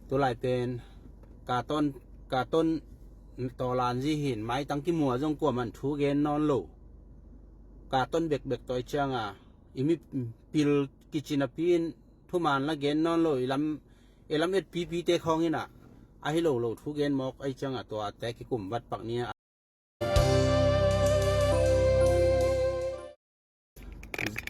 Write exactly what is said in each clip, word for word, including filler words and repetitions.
Tulai pen katon katon tawlan zi hin maitang kimuh zong kuaman thu gen nawn lo. Katon bekbek tawi cianga i mipil kici napi in thuman la gen nawn lo. I lam i lam et pipite khawng inah ahi lo lo thu gen mawk ahi cianga tuate kikum vat pak ni a.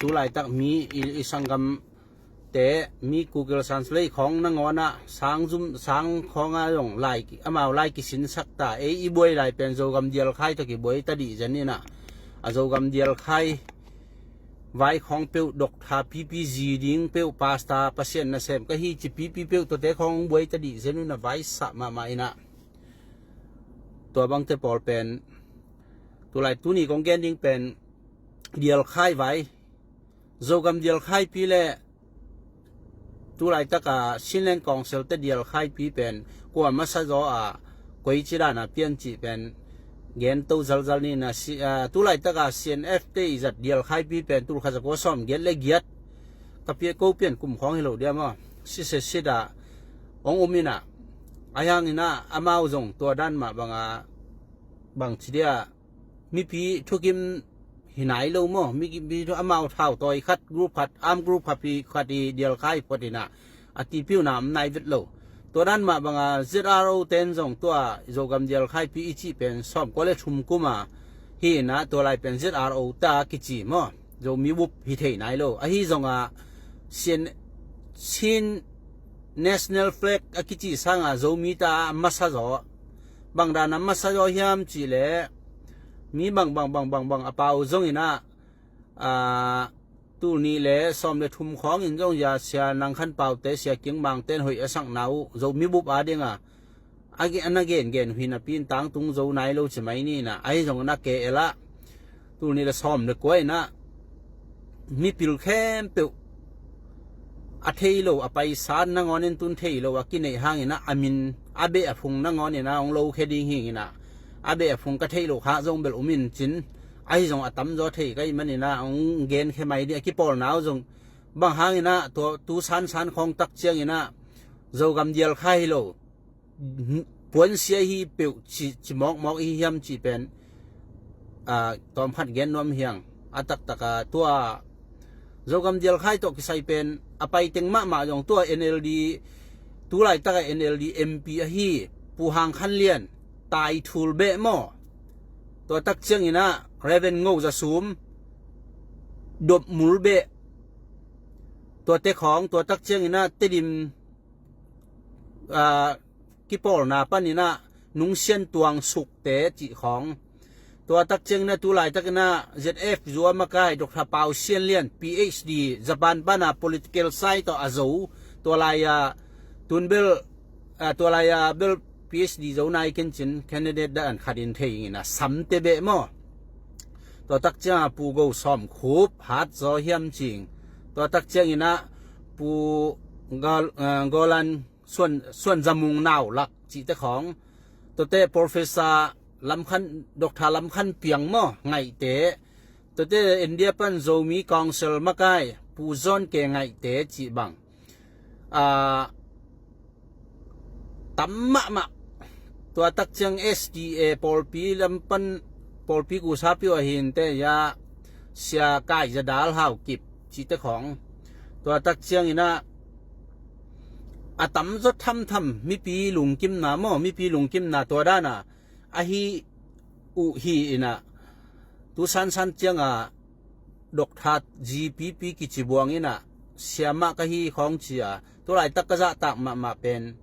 Tulaitak mi i, i sanggamte mi Google Translate khawng nangawnah sang zum sang khawnga zong lai amau lai kisinsak ta. Ei i buai lai pen Zogam Dialkhai tawh kibuai ta dih zen inah a Zogam Dialkhai vai khawng peuh, Doctor pipi zi ding peuh, pasta Pasian nasem ka hi ci pipi peuh tuate khawng buai ta dih zen unah vaisah mahmah inah tua bangte pawl pen tulai tuni kong gen ding pen Dialkhai vai, Zogam Dialkhaipi le tulaitaka Chinland Council te Dialkhaipi pen kua masa zaw a koi ci dana pian cih pen gen to zalzal ni na si, a, tulaitaka C N F te i zat Dialkhaipi pen tulkhat zakua sawm giat le giat ka pia ko pian kum khawng hi lo dia maw? Sise sida ong um inah a hiang inah amau zong tua dan mah banga bang ci dia mipi thukim hi nai lo maw? Mipi thu amau thau tawi khat group khat arm group khat pi khat i Dialkhai phuat inah a tipiuna om nai vet lo. Tua dan mah banga Z R O ten zong tua Zogam Dialkhaipi i cih pen sawm kua le thum kuma hi inah tua lai pen Z R O ta kici maw? Zomi bup hi thei nai lo. Ahi zonga Chin, Chin National Flag a kici sanga Zomi ta a masa zaw. Bang dana masa zaw hiam cih leh mi bang bang bang bang bang a pau zong inah, a, tul nih le sawm le thum khawngin zong ya Sia Nang Khan Pau te, Sia King Mang ten hoih a sakna uh Zomi bup a dinga a gen, a na gengen uh hi napi in tangtung zo nai lo ci mai ni inah ahi zong na ke elah tul nih le sawm le kua inah mipil khempeuh a thei lo a paisa nangawn in tun thei lo a kineih hang inah a min a beh a phung nangawn inah hong lo khe ding hing inah a beh a phung ka thei lo kha zong bel um in cin ahi zong a tamzaw thei ka ih man inah hong gen khe mai ding a kipawlna uh zong bang hang inah tua tu sansan khawng tak ciang inah Zogam Dialkhai hi lo puansia hi peuh ci, ci mawkmawk i hi hiam cih pen, a, tawmkhat gen nuam hiang a taktaka tua Zogam Dialkhai tawh kisai pen a paiteng mahmah zong tua N L D tulaitaka N L D M P ahi Pu Hang Khan Lian tai thul beh maw? Tua tak ciang inah Reverend Ngo Za Sum dop mul beh tuate khawng tua tak ciang inah Tedim a, kipawlna paninah Nung Sian Tuang Sukte cih khawng. Tua tak cianginah tulaitak inah Z F zua makai Doctor Pau Sian Lian P H D Japan pana political side tawh a zo. Tua lai-a tunbel, a, tua lai-a bel P H D zo nai kencin candidate dan khatin thei inginah samte beh maw? Tua tak cianga Pu Go Sawm Khup hat zaw hiam cing. Tua tak cianginah Pu Gal, a, Golan Suan, Suan Zamung Nau Lak cihte khawng. Tuate Professor Lam Khan, Doctor Lam Khan Piang maw ngaihte. Tuate India pan Zomi Council makai Pu Zawn Ke ngaihte cih bang. A, tam mahmah. Tua tak ciang S D A pawlpi lam pan pawlpi kusapi uh a hinte ya Sia Kai Za Dal Hau Kip cihte khawng. Tua tak cianginah a tamzaw thamtham mipi lungkimna maw, mipi lungkimna tua dana ahi uh hi inah tu sansan cianga Doctor G P P kici buang inah siamah ka hi khawng cia tulaitak ka zahtak mahmah pen,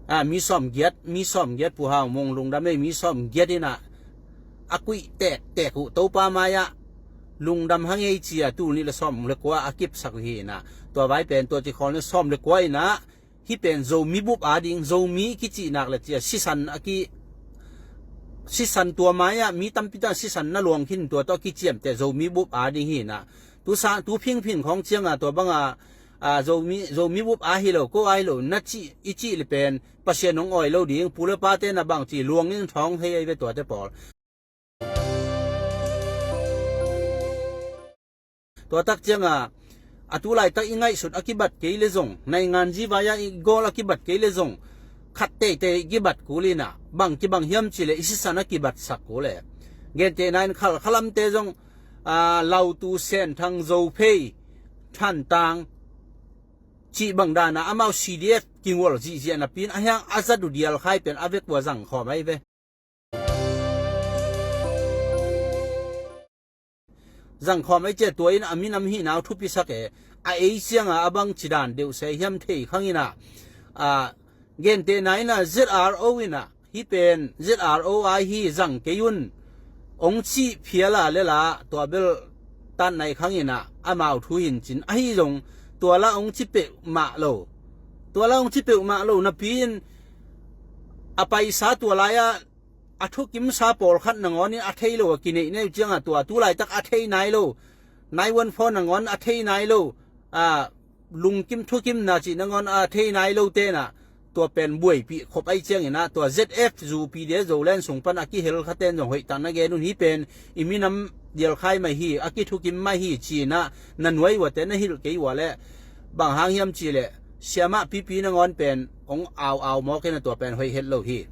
a, mi sawm giat, mi sawm giat Pu Hau Mung lungdam ei, mi sawm giat inah a kuih tektek uh Topa mai-ah lungdam hang ei cia tul nih le sawm le kua a kipsak uh hi inah tua vai pen tua ci khawl ni sawm le kua inah hih pen Zomi bup ading, Zomi kicihnak le cia sisan a ki sisan tua mai-ah mi tampi tawh sisan na luang khin tua tawh kiciamteh Zomi bup ading hi inah tu sa, tu phingphing khawng cianga tua banga, a, Zomi, Zomi bup a hi lo, ko a hi lo na cih, i cih le pen Pasian hong awi lo ding, pu le pate na bang ci luang in thawng hei ei ve tuate pawl. Tua tak cianga a tu laitak i ngaihsut a kibat kei le zong, naingan zivai-a i gawl a kibat kei le zong, khat teitei i kibat kul inah, bang kibang hiam cihleh i sisan a kibatsak kul e. Gentehna in Khalkha lamte zong, aa, Lautu, Senthang, Zophei, Thantlang cih bang danah amau C D F kingual zihziah napi-in a hiang a zat uh Dialkhai pen a vek uh a zangkhawm ahi ve. Zangkhawm ahi ciah tua in a minam hihna uh thupisak e. A ei cianga a bangci dan deuh se hiam thei khang inah, a, gentehna inah Z R O inah, hih pen Z R O ahi hi, zang kei un, ong cih phial a le la tua bel tan nai khang inah amau thu hin cin ahi zong, tua la ong ci peuhmah lo. Tua la ong ci peuhmah lo napi-in a paisa tua lai-ah a thukimsa pawlkhat nangawn in a thei lo a kineih neu cianga tua tu laitak a thei nai lo, nine one four nangawn a thei nai lo, a, lungkim thukimna cih nangawn a thei nai lo tenah tua pen buaipih khop ahi cianginah tua Z F zu P D F Zoland sung pan a kihel khaten zong hoihtak na gen un, hih pen i minam Dialkhai mah hi, a kithukim mah hi ci-inah na nuai uate na hilh kei ua leh bang hang hiam cihleh siamah pipi nangawn pen ong au au mawk inah tua pen hoih het lo hi.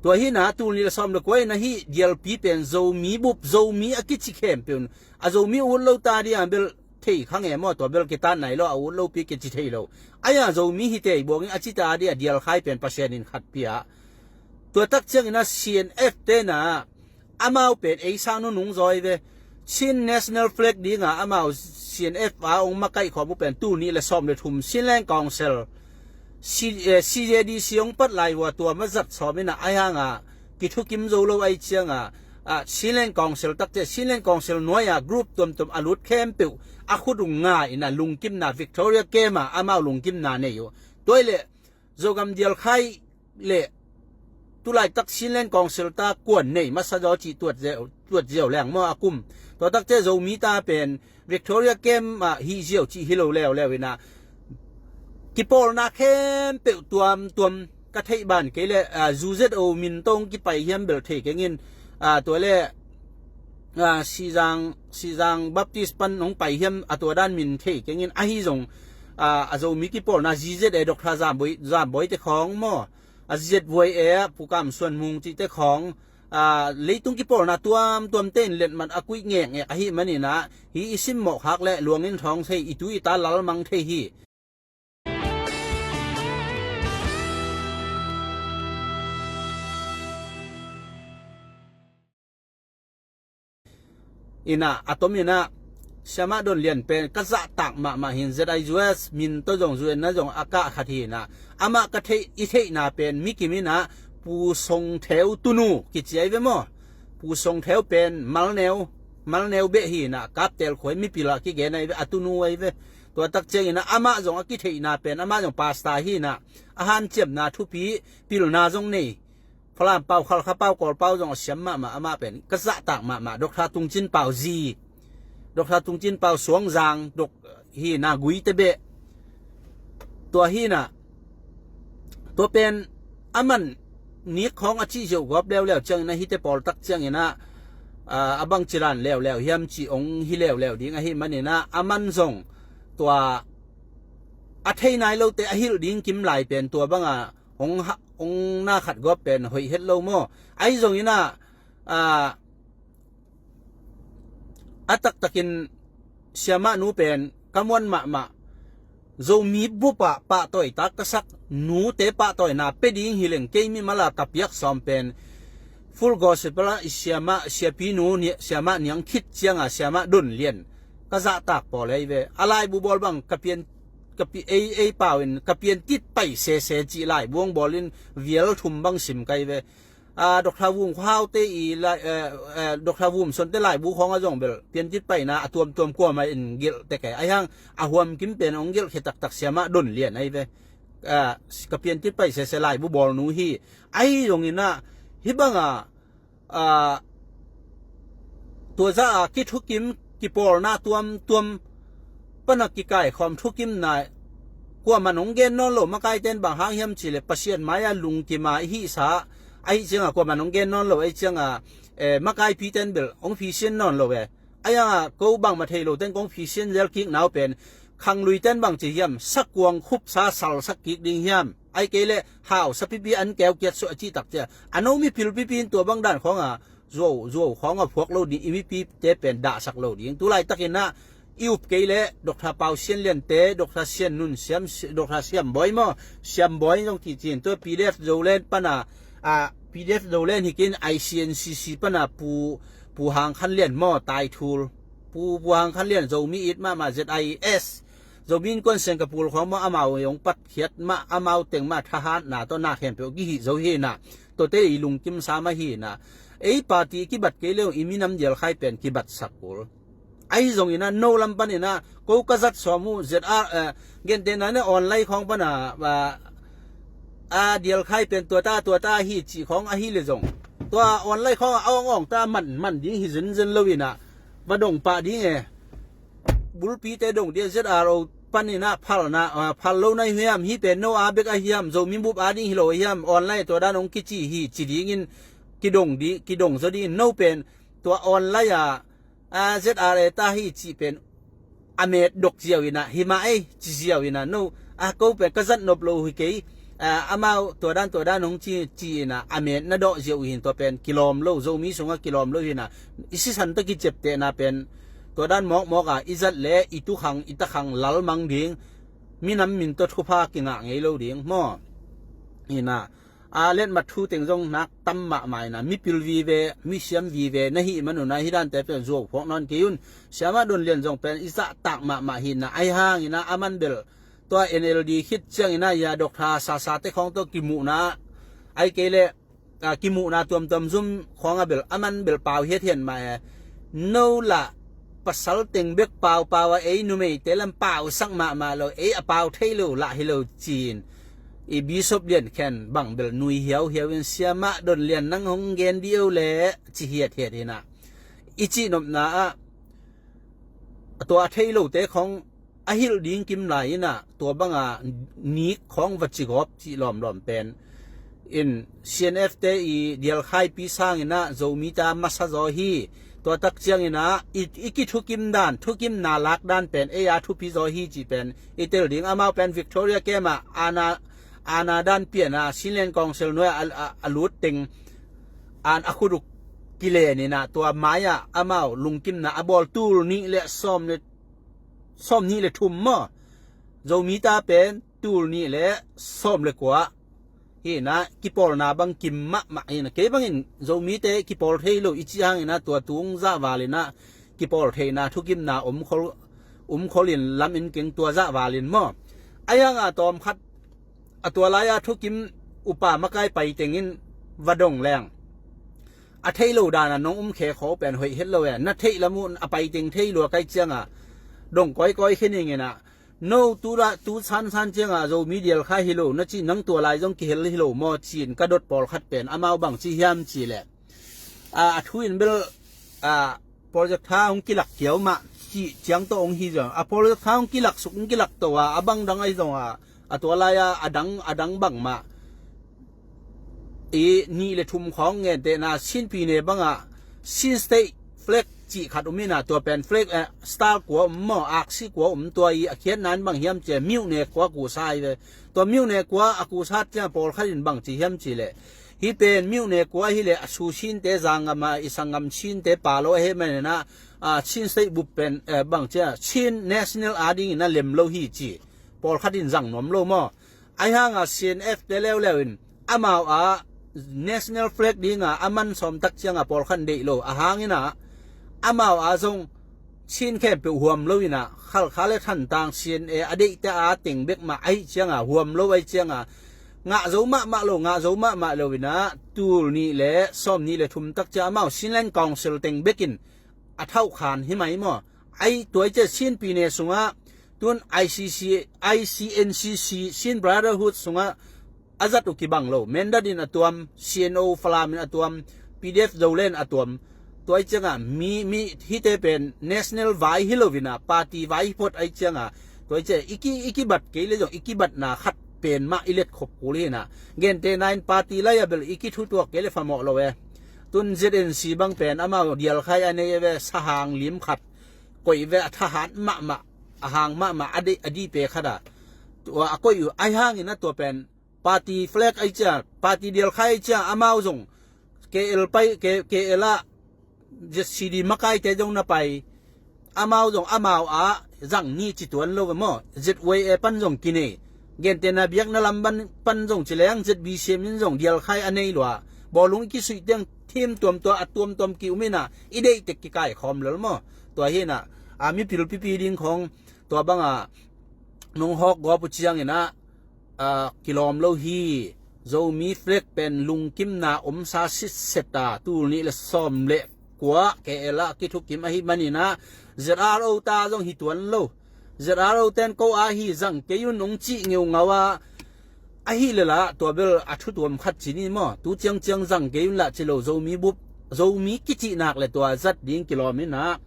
Tua hina tul nih le sawm le kua ina hih Dialpi pen Zomi bup, Zomi a kici khempeuh in a Zomi ut lo ta dih a bel thei kha nge maw? Tua bel kitat nai lo, a ut lopi kici thei lo. Aia Zomi hi tei buangin a ci ta dih a Dialkhai pen Pasian in khat pia. Tua tak ciangin a C N F tena amau pen ei sang nunung zaw hi ve. Chin National Flag dinga amau C N F a ong makaih khawm uh pen tul nih le sawm le thum Chinland Council, C-, eh, C J D C ong pat lai uh a tua ma zat sawm ina ahi hanga kithukim zo lo ahi cianga, ah, Chinland Council takte, Chinland Council nuai-a group tuamtuam a lut khempeuh a khut uh nga ina lungkimna Victoria Camp a amau lungkimna nei uh. Tua hi leh Zogam Dialkhai le tulaitak Chinland Council ta kuan nei masa zaw cih tuat ziau, tuat ziau leng maw a kum. Tua takte Zomi ta pen Victoria Camp ah hih ziau cih hi lo leuleu ina kipawlna khempeuh tuamtuam ka theih ban kei le, ah, Z Z O min tawh kipai hiam bel thei kengin, ah, tua le, ah, Sizang, Sizang Baptist pan hong pai hiam a tua dan min thei kengin ahi zong, ah, a Zomi kipawlna Z Z A Doctor Zamboi, Zamboi te khawng maw? A Z Y A Pu Kam Suan Mung cihte khawng, ah, leitung kipawlna tuamtuam te in letmat a kuih ngekngek ahi maninah hih i simmawh khak le luangin thawng thei i tu i ta lalmang thei hi. Ina a tom ina Siamah Don Lian pen ka zahtak mahmah hin Z I U S min tawh zong U N na zong a kah khat hi ina amah ka theih, i theihna pen mikim ina Pu Song Theu tunu kici ai ve maw? Pu Song Theu pen Malneu, Malneu beh hi ina Kaptel khua mipil ah kigen ai ve, a tunu ai ve. Tua tak ciangin ah amah zong a kitheihna pen amah zong pasta hi ina a hanciamna thupi pilna zong nei. Falam pau, Khalkha pau, Kawl pau zong a siam mahmah amah pen ka zahtak mahmah. Doctor Tung Cin Pau zi, Doctor Tung Cin Pau Suangzang dok hi ina Guite beh. Tua hi ina tua pen a man nik khawng a cih ziau gawp leuleu ciangin ah hihte pawl tak ciangin ah, ah, a bang cilan leuleu hiam cih ong hi leuleu ding ahi manin ah a man zong tua a thei nai lote a hilh ding kim lai pen tua banga ong ha, ong na khat gawp pen hoih het lo maw? Ahi zongin ah, ah, a taktakin siamah nu pen ka muan mahmah. Zomi bup ah pahtawi tak ka sak nute pahtawina pe ding hi leng kei mimal a ka piak sawm pen Full Gospel ah i siamah, siapi nu ni, siamah Niang Khit cianga siamah Don Lian ka zahtak pawl ahi ve. A laibu bawl bang ka pian, ka pi, ei, ei pau in ka pian tit pai sese cih laibu ong bawlin vial thum bang sim kai ve. Ah, Doctor Vum Khua Hau te i lai, eh, eh, Doctor Vum Son te laibu khawng a zong bel piantit paina a tuamtuam kuamah in gelh tek e. Ahi hang a huam kim pen ong gelh khia taktak siamah Don Lian ahi ve. Ah, ka piantit pai sese laibu bawl nu hi. Ahi zongin ah hih banga, ah, tua za a kithukim kipawlna tuamtuam pana kikaikhawm thukimna kuaman ong gen nawn lo. Makaiten bang hang hiam cihleh Pasian mai-a lungkima i hihsa Ahi cianga kuaman hong gen nawn lo, ahi cianga, eh, makaipi ten bel hong phisian nawn lo e. Ahi hanga ko bangmah thei lo ten kong phisian zel kik nau pen, khanglui ten bang ci hiam, sakuang khupsa salsak kik ding hiam, ahi kei leh hausa pipi an keu kiat suah a cih tak cia, a no mipil pipi in tua bang dan khawnga zuau, zuau khawnga phuak lo ding, i mipite pen dahsak lo ding. Tulaitakin ah i up kei leh Doctor Pau Sian Lian te, Doctor Sian Nun, Siam, Doctor Siam Bawi maw, Siam Bawi zong cihcin, tua P D F Zoland pana, a, P D F Zoland hi kei in I C N C C pana Pu, Pu Hang Khan Lian maw, Taithul, Pu, Pu Hang Khan Lian, Zomi it mahmah, Z I S, Zomi Innkuan Singapore khaw maw, amau hong patkhiat mah, amau teng mah thahatna tawh na khempeuh kihih zo hi inah, tuate i lungkimsa mah hi inah. Ei party kibat kei leh i minam dialkhai pen kibatsak kul. Ahi zongin ah no lam panin ah ko ka zat sawm uh, Z R, eh, gentehna in ah online khawng pana, ah, a dialkhai pen tuata, tuata hi cih khawng ahi leh zong, tua online khawng a awng awng ta man, man ding hi zenzen lo inah, va dong pah ding e. Bulpite dong ding, Z R O panin ah phalna, ah, phal lo na hi hiam, hih pen no a bek a hiam, Zomi bup a ding hi lo a hiam, online tua dan hong kici hi ci dingin kidong ding, kidong zaw dingin, no pen tua online a, a, Z R A ta hi cih pen a met dok ziau inah, hi mah ei ci ziau inah, no, a, ko pen ka zat nop lo hi kei, a, amau tua dan, tua dan hong ci, ci inah, a met na dawh ziau hi in, tua pen kilawm lo, Zomi sungah kilawm lo hi inah, i sisan tawh kiciaptehna pen tua dan mawkmawk a i zat leh i tukhang, i takhang lalmang ding, minam min tawh thupha kingah ngei lo ding maw. Hi inah, a, letmat thu teng zong nak tam mahmah inah, mipil vive, misiam vive na hih manun ah hih dante pen zuau phuak nawn kei un. Siamah Don Lian zong pen i zahtak mahmah hi inah, ahi hang inah aman bel tua N L D khit ciang inah, ya, Doctor Sasa te khawng tawh kimuhna, ahi kei leh, a, kimuhna tuamtuam zum khawng a bel aman bel pau hiathiat mah e. No lah pasal teng bek paupau a, ei numeite lam pausak mahmah lo, ei a pau thei lo lah hi lo ci-in, i Bishop Lian Khen bang bel nui hiauhiau in, Siamah Don Lian, nang hong gen dih o leh, ci hiathiat inah, i cihnopna ah, a tua a thei lote khawng a hilh ding kim lai inah, tua banga nik khawng va ci gawp cih lawmlawm pen in, C N F te i dialkhaipi sang inah Zomi ta masa zaw hi. Tua tak ciang inah i, i kithukim dan, thukimna lak dan pen ei a thupi zaw hi cih pen i tel ding. Amau pen Victoria camp ah aana, aana dan pian a, Chinland Council nuai a, a, a lut teng an a khut uh kilen inah, tua mai-ah amau lungkimna a bawl, tul nih le sawm le, sawm nih le thum maw, Zomi ta pen tul nih le sawm le kua hi inah, kipawlna bang kim mahmah hi inah. Kei bangin Zomite kipawl thei lo i cih hang inah, tua tung zahval inah kipawl theihna thukimna um khol, um khol in, lam in keng tua zahval in maw. Ahi hanga tawmkhat a tua lai-a thukim upa makai pai tengin va dong leng, a thei lo dana nong um khe khaw pen hoih het lo e. Na theih lam uh a pai teng thei lua kai cianga dong kawikawi khe ning inah, no tu la, tu sansan cianga Zomi dialkhai hi lo na cih, nang tua lai zong kihel hi lo maw ci-in ka dot pawlkhat pen amau bang ci hiam cih leh, a, a thu in bel, a, project tha hong kilak kiau mah cih ciang tawh hong hi zong, a project tha hong kilak suk, hong kilak to a, a bang dang ahi zong a, a tua lai-a, a dang, a dang bangmah i nih le thum khawng, gentehna Chin pyine bangah Chin State flag cih khat um inah, tua pen flag, eh, star kua um maw, aksi kua um, tua i a khiatna in bang hiam cih leh, myone kua kusa hi ve. Tua myone kua a kusa ciang pawlkhat in bang ci hiam cih leh, hih pen myone kua hi leh a su Chinte, zanggam a i sanggam Chinte palo ahi manin ah, a, Chin State bup pen, eh, bang ci a, Chin National a dingin a lem lo hi ci pawlkhat in zang nuam lo maw. Ahi hanga C N F te leuleu in amau a national flag dinga a man sawm tak cianga pawlkhat in deih lo. A hang inah amau a zong Chin khempeuh huam lo inah, Khalkha le Thantlang C N A a deihte a teng bek mah ahi cianga huam lo ahi cianga, ngah zo mahmah lo, ngah zo mahmah lo inah, tul nih le sawm nih le thum tak cia amau Chinland Council teng bekin a thauhkhan hi mai maw. Ahi, tua i ciah Chin pyine sungah tun I C C, I C N C C, Chin Brotherhood sungah a zat uh kibang lo. Mindat in a tuam, C N O Falam in a tuam, P D F Zoland a tuam. Tua i ciangah mi, mi hihte pen national vai hi lo inah, party vai hi phot ahi ciangah, tua i ciah i ki, i kibat kei le zong i kibatna khat pen mah i let khop kul hi na. Gente nain party lai a bel i kithutuak kei le phamawh lo e. Tun Z N C bang pen amau dialkhai a nei e ve, sahang lim khat koih ve, a thahat mahmah, a hang mahmah, a dih, a dih pe khat a tua a koih uh. Ahi hangin a tua pen party flag ai cia, party dialkhai ai cia, amau zong K L pai, K-, K L ah Z C D makaite zong na pai, amau zong amau ah zang ni ci tuan lo maw. Z Y A pan zong kinei, gentehna biakna lam pan, pan zong ci leng Z B C M in zong dialkhai a nei lua. Bawlung i kisuih tiang thim tuamtuam, a tuamtuam ki um in a, i deihtek kikaikhawm lel maw. Tua hi na, a mipil pipi ding khawng tua bang a nong hawk gawp uh ciangin a, a, kilawm lo hi. Zomi flag pen lungkimna omsa sitset a, tul nih le sawm le kua K L ah kithukim ahi manin a, Z R O ta zong hi tuan lo. Z R O ten ko a hi zang kei un hong cih ngeungau a, ahi le lah tua bel a thutuam khat ci ni maw. Tu ciangciang zang kei un lah ci lo, Zomi bup, Zomi kicihnak le tua zat ding kilawm in a,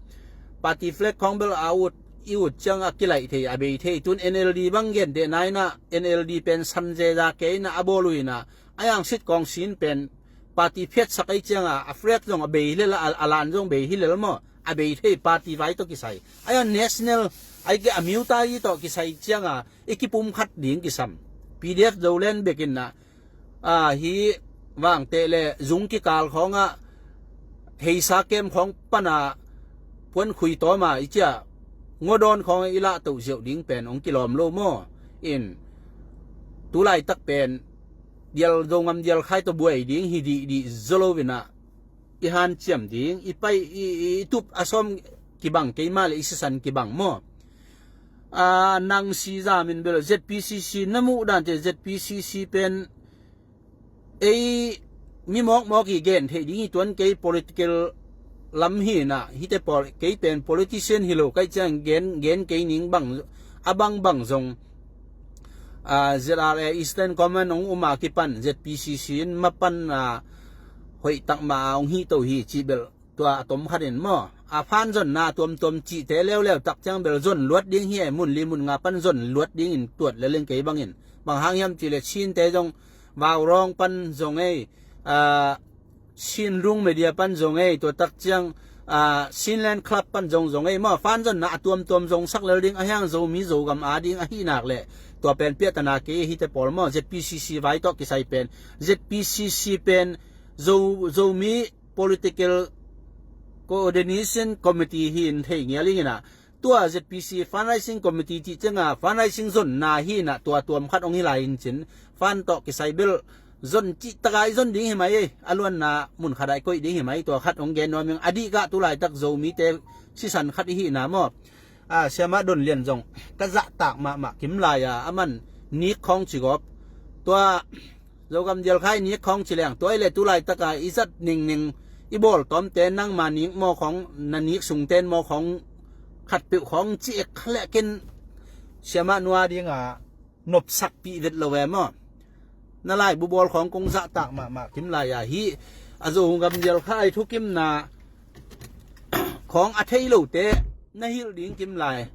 party flag khawng bel a ut, i ut ciang a kilaih thei, a bei thei. Tun N L D bang gentehna in a, N L D pen san zeza kei in a, a bawl uh in a, a yang sitkawng sin pen party phiatsak ei ciang a, a flag zong a bei hi le lah, a, a lan zong bei hi le lah maw. A bei thei, party vai tawh kisai. A yang national, ai ke a miutai tawh kisai ciang a, i kipum khat ding kisam. P D F Zoland bek in a, a, hi vangteh le zung kikal khawng ah, heisa kem khawng pan a puan khui tawm a, i cia ngawdawn khawng i lah toh ziauh ding pen hong kilawm lo maw. In, tu laitak pen dial, Zongam dialkhai tawh buai ding hi dihdih zaw lo in a, i hanciam ding, i pai, i, i, i tup a sawm kibang kei mah le i sisan kibang maw. A, nang si zam in bel Z P C C na muh dante, Z P C C pen ei mi mawkmawk i gen theih ding hi tuan, kei political lam hi na, hite pawl, kei pen politician hi lo kai ciang gen, gen kei ning bang, a bangbang zong, a, Z R A Eastern Command hong um a kipan Z P C C in mapan, a, hoih tak mah a hong hi to hi cih bel tua a tom khat in maw. A, phan zonna tuamtuam cihte leuleu tak ciang bel zon luat ding hi e, mun li mun nga pan zon luat dingin tuat lel in kei bangin. Bang hang hiam cih le Chinte zong Vaurawng pan zong ei, a, Chin Rung Media pan zong ei, tua tak ciang, a, Chinland Club pan zong zong ei maw. Phan zonna a tuamtuam zong sak lel ding, a hiang Zomi Zogam a ding ahi nak le tua pen piahtana kei hite pawl maw. Z P C C vai tawh kisai pen, Z P C C pen Zo, Zomi Political Coordination Committee hi in thei ngial ing in a, tua Z P C Fundraising Committee cih ciang a, fundraising zonna hi in a, tua tuam khat hong hi lai in cin, fan tawh kisai bel zon cih tak a i zon ding hi mai ei, a luanna mun khat a i koih ding hi mai, tua khat hong gen nuam ing. A dih kah tu laitak Zomite sisan khat i hi na maw. A, Siamah Don Lian zong ka zahtak mahmah kim lai a, a man nik khawng ci gawp. Tua Zogam dialkhai nik khawng ci leng, tua i le tu laitak a i zat ningning, i bawl tawmte nangma nik maw khawng, na nik sungten maw khawng, khat peuh khawng ci ek kha le ken Siamah nua ding a nopsakpih vet lo e maw. Na laibu bawl khawng kong zahtak mahmah kim lai a hi. A Zogam dialkhai thukimna khawng a thei lote na hilh ding kim lai.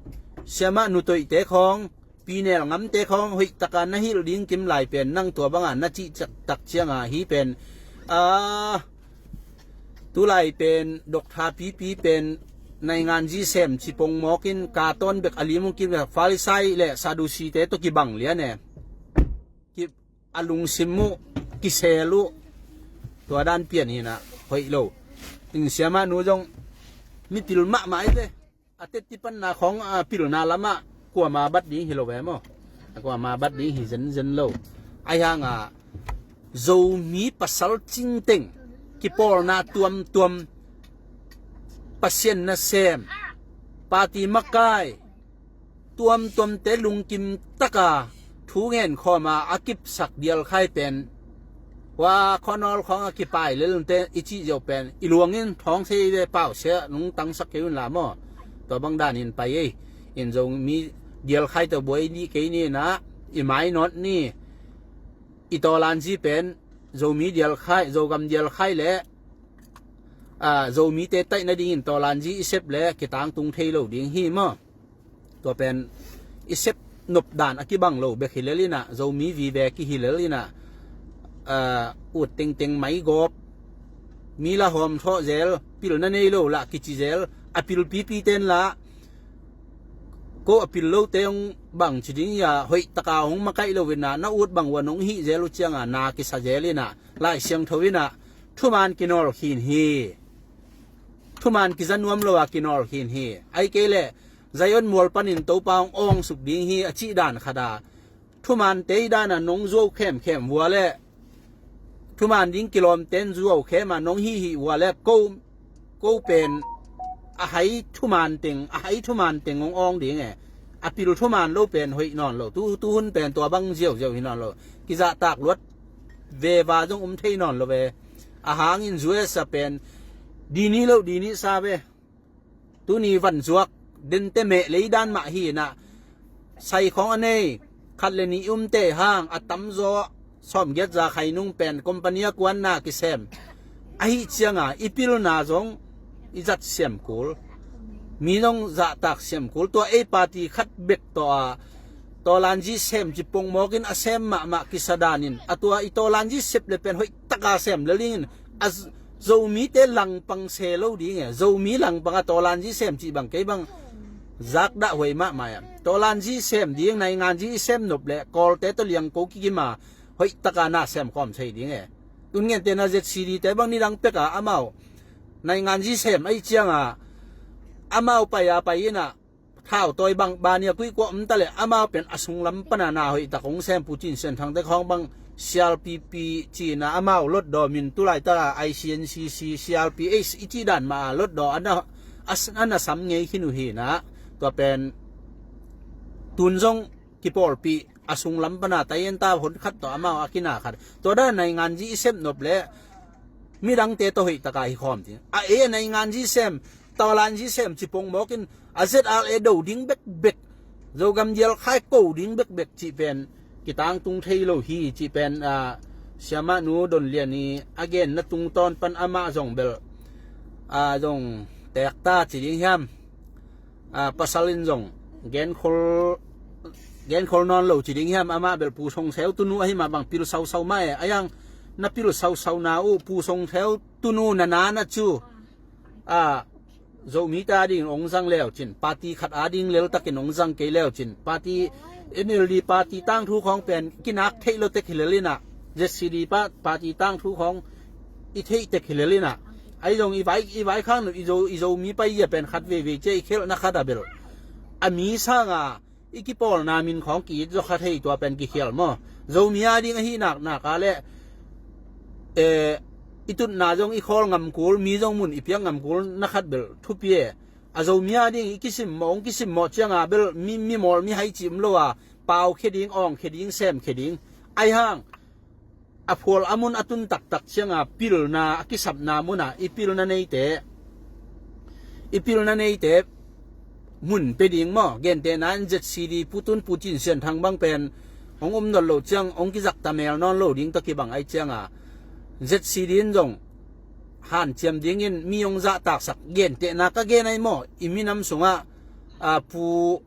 Siamah nutoihte khawng, pinel ngamte khawng hoih taka na hilh ding kim lai pen nang tua banga na cih cak tak cianga hi pen, a, tulai pen Doctor Pipi pen naingan zi sem cipong mawkin katon bek a lim hong kim, Farisai le Sadusite tawh kibang lian e. Ki, a lungsim uh kisel uh, tua dan pian hinah hoih lo. In Siamah nu zong mipil mahmah i ve. A teti panna khawng a pilna lamah kuama bat ding hi lo ve maw? A kuama bat ding hi zenzen lo. Ahi hanga Zomi pasal cingteng kipawlna tuamtuam, Pasian nasem, party makai tuamtuamte lungkim taka thu ngen khawma a kipsak dialkhai pen, hua khuanawl khawng a kipai lelunte i cih ziau pen i luangin thawng sei ve, pau sia nung tangsak kei un la maw? Tua bang danin pai ei. In Zomi dialkhai tawh buai ni kei ni na, i mainawt ni. I tawlanzi pen Zomi dialkhai, Zogam dialkhai le, a, Zomite taih nadingin tawlanzi i sep le kitangtung thei lo ding hi maw? Tua pen i sep nopdan a kibang lo bek hi lel inah, Zomi vive kihi lel inah, ah, ut tengteng maigawp, mi la hawm thawh zel, pilna nei lo lah kici zel, a pilpipi ten lah, ko a pil lote hong bang ci ding ia, hoih taka hong makaih lo inah, na ut bang ua nong hih zel uh cianga na kisa zel inah, Lai Siangtho inah thuman kinawl khin hi. Thuman kiza nuam lo a kinawl khin hi. Ai kei leh Zion mual panin Topa hong awngsuk ding hi a cih dan khat a, thuman tei dana nong zuau khemkhem vua leh, thuman ding kilawmten zuau khema nong hihih vua leh, ko, ko pen a hai thuman teng, a hai thuman teng hong awng ding e. A pil thuman lo pen hoih nawn lo. Tu, tuhun pen tua bang ziauziau hi nawn lo. Kizahtak luat veva zong um thei nawn lo ve. A hangin zuesa pen dini lo dini sa ve. Tuni vanzuak dente meh leidan mah hi inah, saikhawng a nei khat le nih umte hang a tamzaw sawmgiat za khainung pen company a kuanna kisem. Ahi cianga i pilna zong i zat siamkul, mi zong zahtak siamkul, tua ei party khat bek tawh a tawlanzi sem ci pongmawkin a sem mahmah kisa danin, a tua i tawlanzi sep le pen hoih taka sem le lingin a z-, Zomite langpang se lo ding e. Zomi langpang a tawlanzi sem cih bang kei bang zakdah huai mahmah ia. Tawlanzi sem ding, nainganzi i sem nop le kawlte tawh liangko kikima hoih taka na sem khawm thei ding e. Tun ngente na Z C D te bang nidang peka amau nainganzi sem ahi cianga amau pai a pai inah thau tawi bang bania kuikua om ta leh amau pen a sunglam pana na hoih tak hong sem. Pu Cin Sian Thangte khawng bang C R P P cina amau lotdaw min tulaitaka I C N C C, C R P H i cih dan mah a lotdaw a na, a s-, a na sam ngei khin uh hinah. Tua pen tun zong kipawlpih a sunglam pana taienta hon khat tawh amau a kina khat. Tua dan nainganzi i sem nop le midangte tawh hoih taka hi khawm ding. A e nainganzi sem, tawlanzi sem ci pongmawkin a Z R A do ding bekbek, Zogam dial khai ko ding bekbek cih pen kitangtung thei lo hi cih pen, ah, siamah nu Don Lian i a genna tungtawn pan amah zong bel, ah, zong tekta ci ding hiam? Ah, pasal in zong genkhol, genkhol nawn lo ci ding hiam? Amah bel Pu Song Seu tunu ahi mah bang pil sausau mah e. A yang na pil sausau na uh, Pu Song Seu tunu na na na cu, ah, Zomite adingin hong zang leu cin, party khat ading leltakin hong zang kei leu cin, party, N L D party tangthu khawng pen kinak theih lo tek hi lel inah, Z C D pa-, party tangthu khawng i theih tek hi lel inah. Ahi zong i vai, i vaikhak nuh i Zo, i Zomi pai ia pen khat veivei cia i khelhna khat a bel a mi sanga i kipawlna min khawng ki-it zaw kha thei, tua pen kikhial maw? Zomi ading ahi nak nak a leh, eh, i tutna zong i khawl ngam kul, mi zong mun i piak ngam kul na khat bel thupi e. A Zomi ading i kisimmawh, hong kisimmawh cianga bel mi, mimawl mihai ci um lo a, pau khia ding, awng khia ding, sem khia ding. Ahi hang a phual a mun a tun taktak cianga pilna a kisapna munah i pilna neite, i pilna neite mun pe ding maw? Gentehna in Z C D Pu Tun Pu Cin Sian Thang bang pen hong um nawn lo ciang hong kizakta mel nawn lo ding tawh kibang ahi cianga Z C D in zong hanciam dingin mi hong zahtaksak, gentehna ka gen ahi maw? I minam sungah, ah, Pu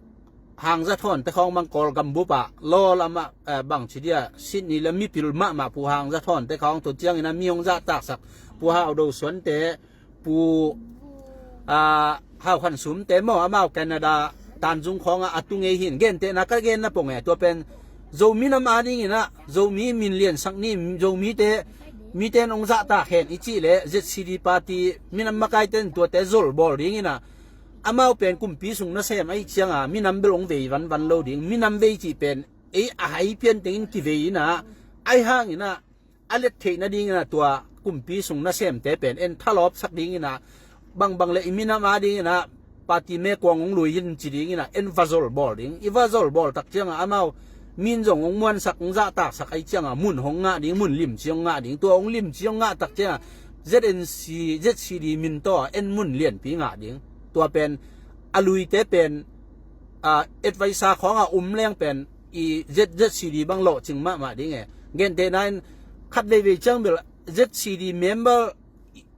Hang Za Thawn te khawng bang Kawlgam bup ah law lamah, eh, bang ci dia, Sydney le mipil mahmah Pu Hang Za Thawn te khawng tu ciangin a mi hong zahtaksak Pu Hau Do Suan te, Pu, ah, Hau Khan Sum te maw, amau Canada Tanzung khawngah a tu ngei hin. Gentehna ka genna pong e, tua pen Zomi nam adingin ah Zomi min liansak ni, Zomite mite in hong zahtak hen i cih leh Z C D party minam makaite in tuate zol bawl dingin ah, amau pen kumpi sung nasem ahi cianga minam bel hong vei vanvan lo ding. Minam vei cih pen ei a hai pian tengin kivei inah, ahi hangin ah a let theih nadingin ah tua kumpi sung nasemte pen en thalawpsak dingin ah, bangbang le i minam adingin ah party mekuang hong lui in ci dingin ah en va zol bawl ding. I va zol bawl tak cianga amau min zong hong muansak, hong zahtaksak ahi cianga mun hong ngah ding, mun limci hong ngah ding. Tua hong limci hong ngah tak cianga Z N C, Z C D min tawh en mun lianpi ngah ding. Tua pen a luite pen, ah, advisor khawngah um leng pen i Z, Z C D bang lawhcing mahmah ding e. Gentehna in khat veivei ciang bel Z C D member,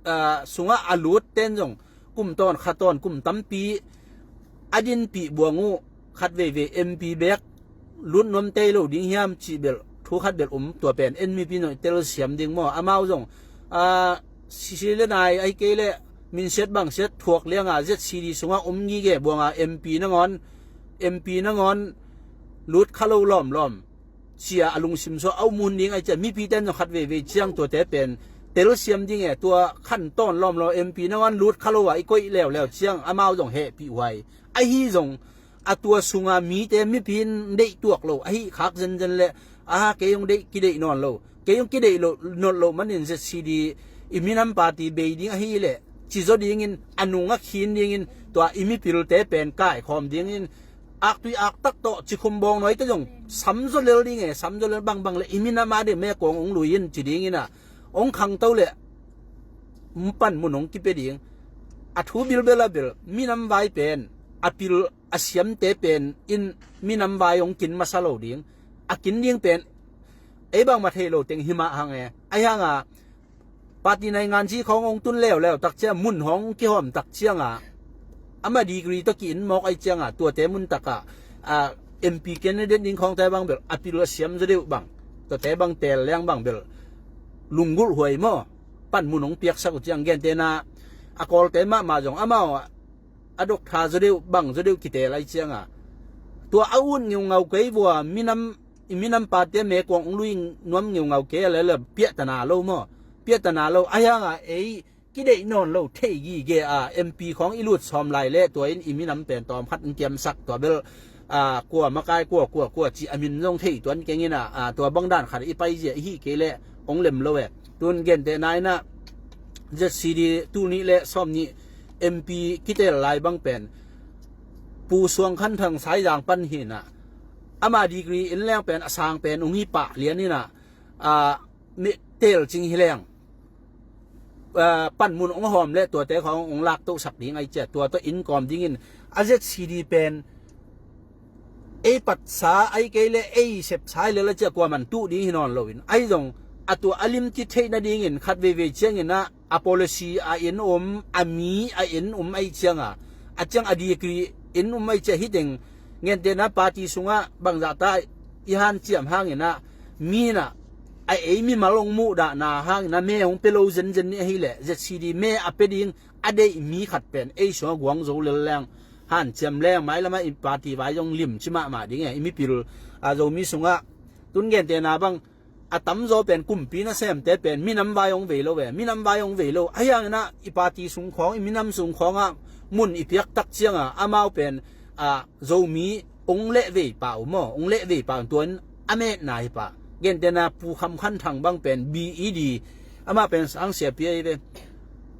ah, sungah a lut ten zong kum tawn kha tawn kum tampi a dinpih buang uh, khat veivei M P bek, lut nuam tei lo ding hiam cih belh thu khat belh um. Tua pen en mipi nong telsiam ding maw? Amau zong, a, sisi le nai ahi kei leh minsiat bangsiat thuak lianga Z C D sungah om gige buanga M P nangawn, M P nangawn lut kha lo lawmlawm cia a lungsim sua a um hun ding ahi cia, mipi ten zong khat veivei ciang tuate pen telsiam ding e. Tua khan tawn lawmlawm M P nangawn lut kha lo a i koih leuleu ciang amau zong hehpih huai. Ahi zong a tua sunga mite mipi in deih tuak lo ahi khak zenzen le, aha, kei hong deih kideih nawn lo, kei hong kideih lo nawn lo manin Z C D i minam party bei ding ahi leh ci zaw dingin a nung a khin dingin tua i mipilte pen kaikhawm dingin aktui aktak tawh cikhum bawng nawite zong samzaw lel ding e, samzaw lel bangbang le i minam a ding mekuang hong lui in ci dingin a hong khangto le panmun hong kipia ding. A thu bilbel a bel minam vai pen a pil a siamte pen in minam vai hong kin masa lo ding. A kin ding pen ei bangmah thei lo teng himah hang e. Ahi hanga party naingan ci khawng hong tun leuleu tak ciang mun hong kihawm tak cianga ama degree tawh ki-in mawk ahi cianga tuate mun takah a, M P candidate ding khawngte bang bel a pil a siam zaw deuh bang, tuate bang teel leng bang bel lunggulh huai maw? Panmun hong piaksak uh ciang gentena a kawlte mahmah zong amau a dok tha zaw deuh bang zaw deuh kiteel ahi cianga tua a ut ngeungau kei vua minam, i minam party a mekuang hong lui nuam ngeungau kei a lele piahtana lo maw? Piahtana lo ahi hanga ei kideih nawn lo thei gige a M P khawng i lut sawm lai le tua in i minam pen tawm khat in kiamsak tua bel, a, kua makai kua kua kua ci a min zong thei tuan kengin a, a, tua bang dan khat i paizia i hih kei le hong lem lo e. Tun gentena in a Z C D tul nih le sawm nih M P kitel lai bang pen Pu Suang Khan Thang Saizang pan hi in a ama degree in leng pen a sang pen hong hi pah lian in a, a, mi telcing hi leng, a, panmun hong hawm le tuate khawng hong laktohsak ding ahi cia tua tawh in kawm dingin a Z C D pen ei patsa ahi kei le ei sepsa ahi le la cia kuaman tuh ding hi nawn loin ahi zong a tua a limci theih nadingin khat veivei ciangin a a policy a in um, a mi a in um ahi cianga a ciang a degree in um ahi cia hiteng gentena party sungah bangzahta i hanciam hangin a mi in a a ei mimal hong muhdahna hangin a me hong pia lo zenzen nih ahileh Z C D me a pia ding a deih mi khat pen ei sungah guang zo lel leng hanciam leng mailamah i party vai zong limci mahmah ding e. I mipil a Zomi sungah tun gentena bang a tamzaw pen kumpi nasemte pen minam vai hong vei lo ve, minam vai hong vei lo. Ahi hangin a i party sung khawng, i minam sung khawngah mun i piak tak cianga amau pen a Zomi hong lehvei pah uh maw, hong lehvei pah uh tuan a metna hi pah. Gentena Pu Kham Khan Thang bang pen B E D, amah pen sang siapi ahi ve.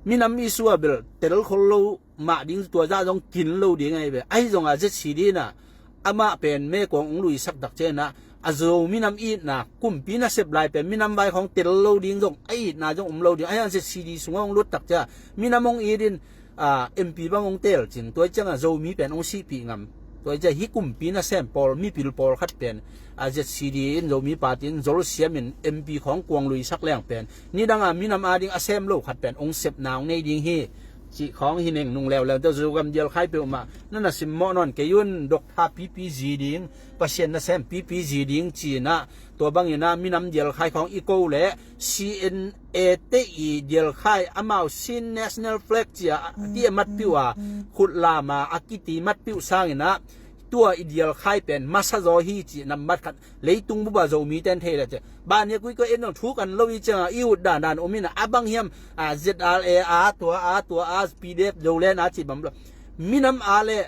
Minam issue a bel tel khol lo mah ding tua zah zong kin lo ding ahi ve. Ahi zonga Z C D in a amah pen mekuang hong luisak tak ciangin a a Zo minam itna kumpi nasep lai pen minam vai khawng tel lo ding zong a itna zong um lo ding. Ahi hang Z C D sungah hong lut tak ciang minam hong it in a, M P bang hong telcing, tua ciangah Zomi pen hong sihpih ngam. Tua ciang hih kumpi nasem pawl, mipil pawl khat pen a Z C D in Zomi party in zolsiam in M P khawng kuang luisak leng pen nidanga minam ading a sem lo khat pen hong sepna hong nei ding hi. Cih khawng hi neng nung leuleu tawh Zogam dialkhai peuhmah na na simmawh nawn kei un. Dok tha pipi zi ding, Pasian nasem pipi zi ding ci-in a, tua bangin a minam dialkhai khawng i ko leh C N A te i dialkhai amau Chin National Flag cia a ti a matpiuh a, khut lama a kiti matpiuh sangin a tua i dialkhai pen masa zaw hi ci nambat khat leitung buba Zomi ten thei le ci. Bania kuikua en dong thu kan lo i cianga i ut dandan um in a, a bang hiam a Z R A a tua a tua a P D F Zoland a ci bam lo. Minam a le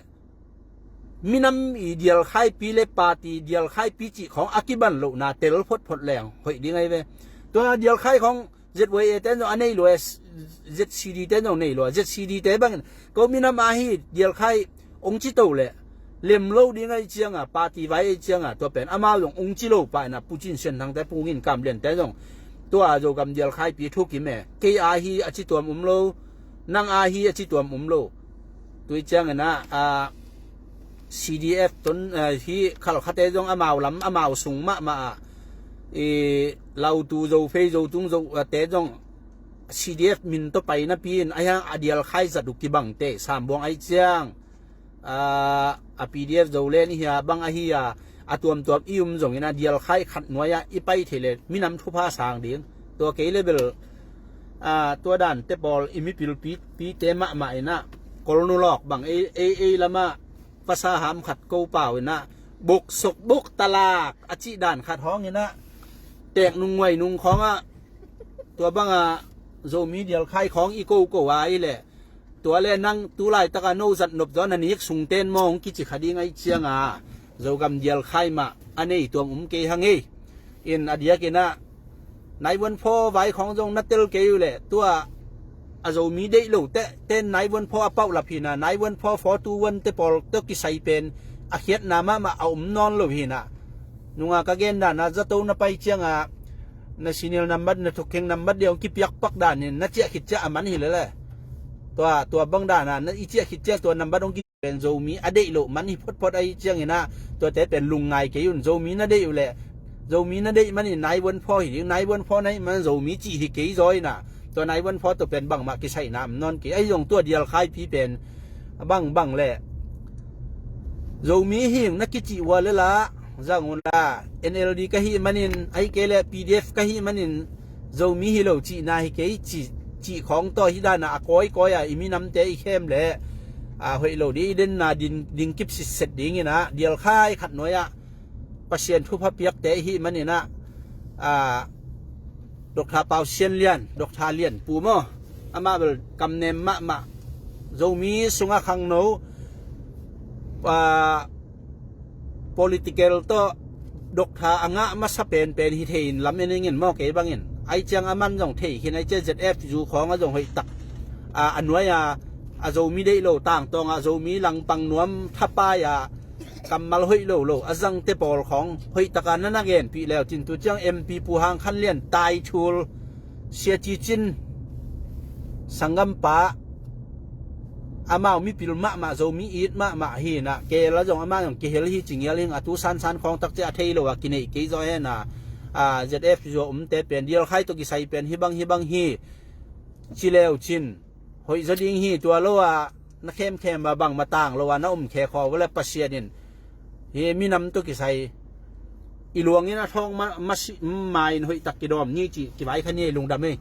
minam i dialkhaipi le party dialkhaipi cih khawng a kiban lohna tel photphot leng hoih ding ahi ve. Tua dialkhai khawng Z Y A ten zong a nei lua, Z C D ten zong nei lua. Z C D te bangin ko minam ahi dialkhai ong ci to le lem lo ding ahi cianga, party vai ahi cianga tua pen amau zong ong ci lo pah ina, Pu Cin Sian Thang te, Pu Ngin Kam Lian te zong tua Zogam dialkhaipi thukim e. Kei ahi a ci tuam um lo, nang ahi a ci tuam um lo. Tui ciangin a, a, C D F ton, a, hi khalkhate zong amau lam amau sung mahmah a, i, Lautu Zofei Zotung Zo, a, te zong C D F min tawh pai napi in a hiang a dialkhai zat uh kibangte, Sambuang ahi ciang, a, a P D F Zoland hi a, bang ahi a, a tuamtuam i um zongin ah dialkhai khat nuai-ah i pai thei le minam thupha sang ding. Tua kei le bel, aa, tua dante pawl i mipil pi, pite mahmah in ah, Kolnulawk bang ei, ei, ei lamah vasa ham khat ko pau in ah, buk suk buk talak a cih dan khat hawng in ah, tek nung nguai nung khawng ah, tua bangah Zomi dialkhai khawng i ko ko a i leh, tua le nang tu laitakah no zat nop zaw na nik sungten maw hong kici kha ding ahih ciangah, Zogam dialkhai mah a nei tuam um kei hang ei. In a diakin ah, nine one four vai khawng zong na tel kei uh leh, tua a Zomi deih lo teh ten nine one four a pauh lap hi in ah, nine one four four two one te pawl tawh kisai pen a khiatna mahmah a um nawn lo hi in ah. Nunga ka gen dan ah, zato na pai ciangah na serial number, na thukheng number dia hong kipiak pak dan in na ciah khit ciah a man hi lele. Tua, tua bang dan ah na i ciah khit ciah tua number hong ki pen Zomi a deih loh man hi photphot ahih ciangin ah, tuate pen lungngai kei un. Zomi na deih uh leh, Zomi na deih manin nine one four hi ding, nine one four na hih man Zomi cih hi kei zaw in ah, tua nine one four tawh pen bangmah kisaihna om nawn kei. Ahi zong tua dialkhaipi pen a bangbang leh Zomi hi ung na kicih uh a le lah, zang un la, N L D ka hih manin, ahih kei leh P D F ka hih manin, Zomi hi lo cihna hi kei, cih, cih khawng tawh hih dan ah a kawikawi ah i minamte i khem leh, aa, hoih lo ding, i denna ding, ding kip sitset ding in ah, dialkhai khat nuai-ah Pasian thupha piakte i hih manin ah, aa, Doctor Pau Sian Lian, Doctor Lian Pu maw, amah bel kamnem mahmah, Zomi sungah khangno, aa, political tawh doctor a ngah masa penpen hi thei in, lam en ing in maw, kei bangin. Ahih ciang aman zong thei khin, ahih ciang Z F U khawng ah zong hoih tak, a, a nuai-a, a Zomi deih lo tangtawng ah, Zomi langpang nuam thapai ah, kammal hoih lo lo a zangte pawl khawng hoih takin na na genpih leu cin, tu ciang M P Pu Hang Khan Lian, Taithul, Sia Ci Cin, sanggampa, amau mipil mahmah, Zomi it mahmah hi in ah, kei la zong amah zong kihel hi ci ngial hi ing. A tu sansan khawng tak ciang a thei lo a kineih kei zaw hen a, a, Z F U a umte pen dialkhai tawh kisai pen hih bang hih bang hi ci leu cin, hoih zaw ding hi. Tua lo a na khemkhem a bangmah tang lo a na um khe khawng uh leh Pasian in hih minam tawh kisai i luang in a thawng ma, ma si, ma in hoih tak kidawm ni ci, kivai kha ni, lungdam ei.